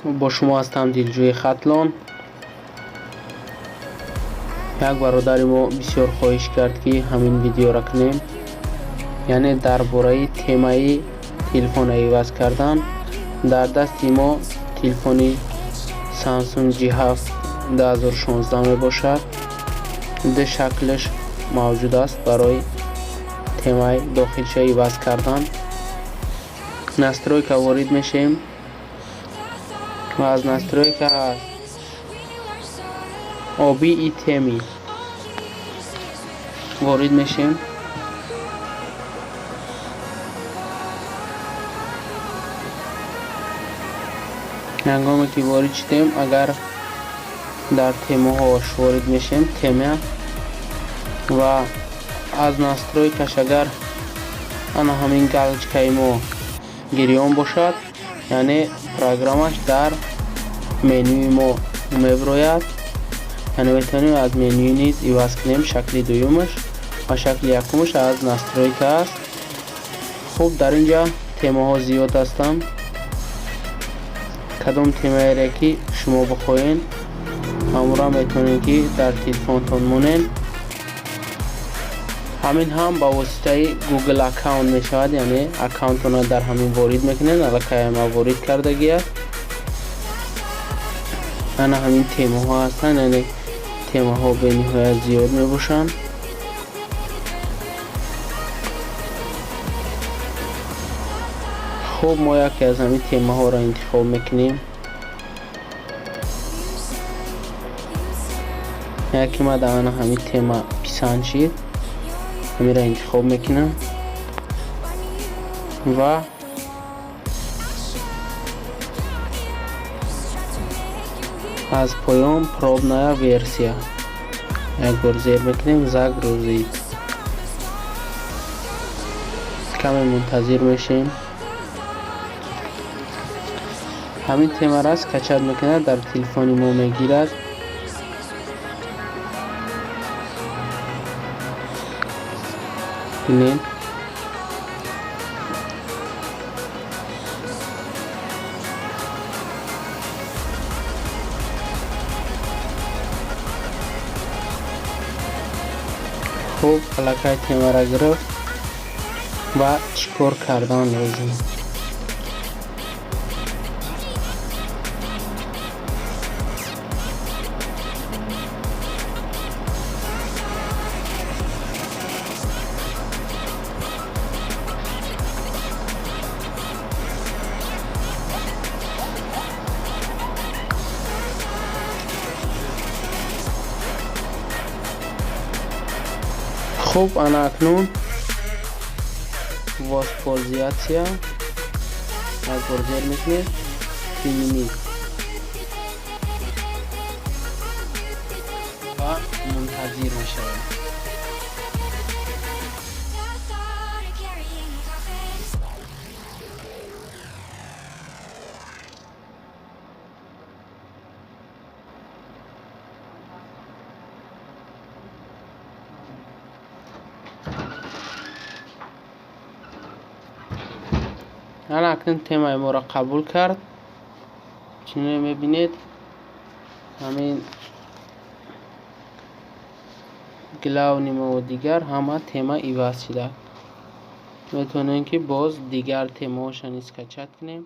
Бо шумо ҳастам Дилҷӯи Хатлон. Як бародари мо бисёр хоҳиш кард, ки ҳамин видеоро кунем, яъне дар бораи темаи телефона иваз кардан. Дар дасти мо телефони Samsung J7 2016 мебошад. Ду шаклаш мавҷуд аст барои темаи дохилша иваз кардан. Настройка ворид мешавем ва аз настройка аз оби и темы ворид мешавем. Ҳангоме ки ворид шудем, агар дар темаҳош ворид мешавем, тема ва аз настройкаш агар ана ҳамин галочкаи мо гирён бошад, яъне программаш дар менюи мо мебирояд. Яъне метавонем аз менюи низ иваз кунем шакли дуюмаш, ва шакли якумаш аз настройка аст. Хуб, дар ин ҷа темаҳо зиёд ҳастанд. Кадом темаере ки шумо бихоҳед, ҳамонро метавонед, ки дар телефонтон монед. Ҳамин ҳам ба воситаи Google аккаунт мешавад, яъне аккаунтонро дар ҳамин ворид мекунед. Аллакай ма ворид кардагӣ аст. Ана ҳамин темаҳо ҳастанд, яъне темаҳо бениҳоят зиёд мебошанд. Хуб, мо яке аз ҳамин темаҳоро интихоб мекунем. Яке ма дар ана ҳамин тема писанд шид, ҳаминро интихоб мекунам ва аз поён пробная версия як бор зер мекунем, загрузить. Каме мунтазир мешем, ҳамин темаро скачать мекунад, дар телефони мо мегирад. Бинед, хуб, аллакай темаро гирифт ва чӣ кор кардан лозим? Хуб, ана акнун воспользоваться як бор зер мекунед, применить ва мунтазир мешавем. The thought of carrying coffins. Ана акнун темаи моро қабул кард. Чуноне мебинед, ҳамин главный мо, дигар ҳама тема иваз шуда. Метавонем, ки боз дигар темаҳоша низ скачать кунем.